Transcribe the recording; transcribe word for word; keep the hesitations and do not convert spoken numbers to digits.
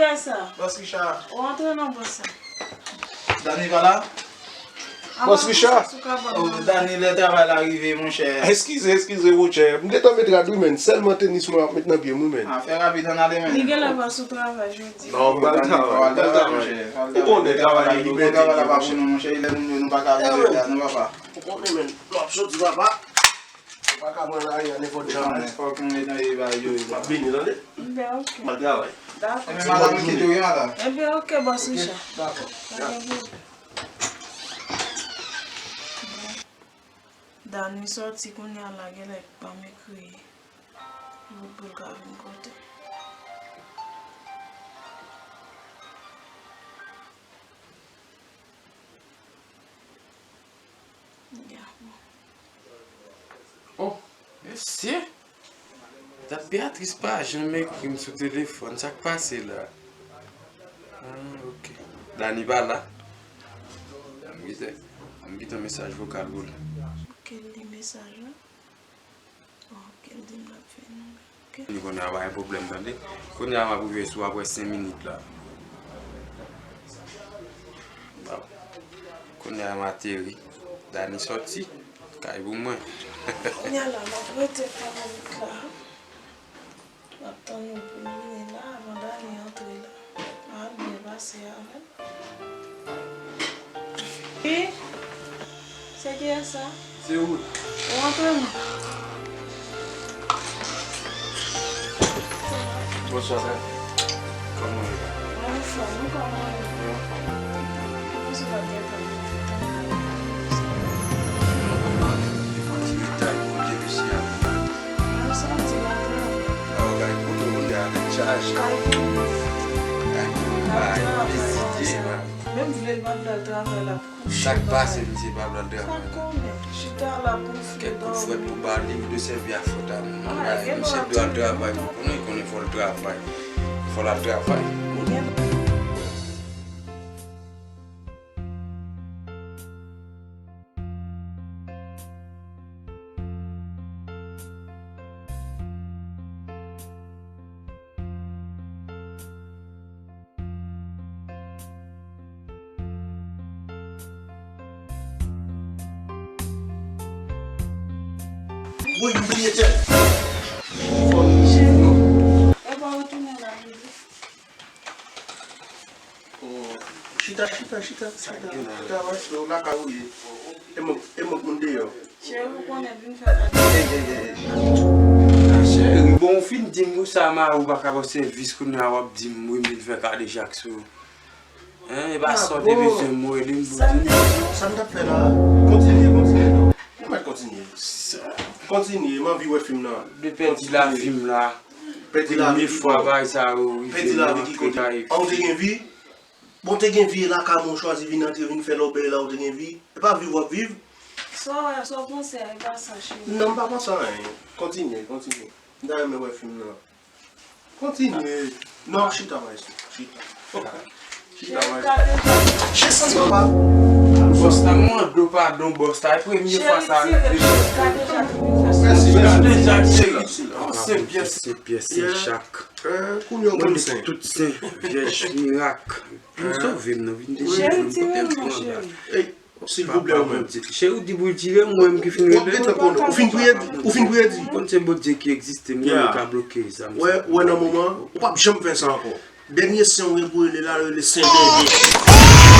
Fè sa. Bòs Richard. Ou antre nan bòs la. Dani pa la? Bòs Richard. Oh, Dani, lè travay la rive, monchè. Eskize, eskize, monchè. M gentan met rad wi, men. Sèlman tenis mwen ap met nan pye m wi, men. Ah, fè rapid, ann ale, men. Li genlè pa sou travay jodi. Non, m pral travay, m pral travay. Ou konnen travay li mete travay la pa pou nou, monchè. Lè nou, nou pa ka viv la, non, papa. Ou konnen, men. Lè w ap soti, papa. Ou pa ka pran lari a nenpòt jan. Fòk nou met nan bagay yo, yo. M ap vini, tande? Ben, ok. M al travay. Dakò. Ebyen, madanm, m kite w, wi, madanm. Ebyen, ok, bòs Richard. Dakò. Pa gen pwoblèm. Dani sòti kounye a la, genlè pa m ekri. Li pou l ka vin kote. Ya, bon. Oh, mesye! Dat Beatrice pa janm ekri m sou telefòn. Sa k pase la? Ah, ok. Dani pa la? M gentan, m gentan mesaj vokal pou li. Ok, li mesaj la. Ok, l di m l ap fè nou. Ok. Ni kounye a pa gen pwoblèm, tande. Kounye a m ap rive sou apre senk minit la. Bon. Kounye a m ateri. Dani sòti kay pou mwen. Kounye a la, m ap rete fè minit la. M ap tann nou pou nou vini la, avan Dani antre la. A, byen pase avè l. Wi. Se kiyès sa? Se ou. Ou antre non. Bonswa, sè. Kòman w ye? Mwen anfòm, ou kòman w ye? Mwen anfòm. Ou panse w ap gen tan? Mwen santi la. Bagay pou nou, moun de avèk chaj. Kay pou nou. Kay pou nou, bay, deside, bay. Menm vle l pa vle al travay la. Sa k pase, misye pa vle al travay. Sa konnen, chita la pou fè kèk kout fwèt pou ba li, ou te sèvi a fwèt a moun. Misye dwe al travay, ou konnen, konnen fò l travay. Fò l al travay. Woy, m bliye tèt. Cheri, e pa retounen la, bebe. Oh, chita, chita, chita, chita. Chita, maestro, lakay ou ye. E mwen, e mwen k moun deyò. Cheri, ou konnen vin fè kado. Ey, ey, ey, ey. Cheri, bon, ou fin di m sa, mari w pa ka ba w sèvis, kounye a w ap di m, wi, m vin fè kadejak sou. Hein, e pa sa w te bezwen m rele m pou di. Sa m t ap fè la? Kontinye, kontinye, non. Ou mèt kontinye. Kontinye, m anvi wè fim nan. De pèdi lavi m la. Pèdi lavi ki kote? Premye fwa bagay sa yo rive m antre kay. An, ou te gen vi? Bon, te gen vi lakay mwen, ou chwazi vin antre, vin fè lòbèy la, ou te gen vi. E pa viv w ap viv. Sa w wè, sa w panse a, e pa sa, cheri. Non, m pa panse a anyen. Kontinye, kontinye. M ta renmen wè fim nan. Kontinye. Non, chita, maestro. Chita. Chita, maestro. Cheri, papa. Bòs la, mwen mande w padon, bòs la. E premye fwa sa rive. Mèsi, mèsi, cheri. Konsyen pyès. Konsyen pyès, se chak. Kounye a w konn sen. Tout sen, vyèj, mirak. Vin sove m non, vin delivre m, pote m pran la. Ey, silvouplè, ou menm. Cheri, ou di pou l tire m, mwen menm ki fin rele. W ap gentan konnen. Ou fin priye, ou fin priye di. Konn se Bondye ki egziste, m konnen ka bloke zam sa. Wè, wè, nan moman, ou p ap janm fè sa ankò. Dènye sen w gen pou rele la, rele Sen Dènye.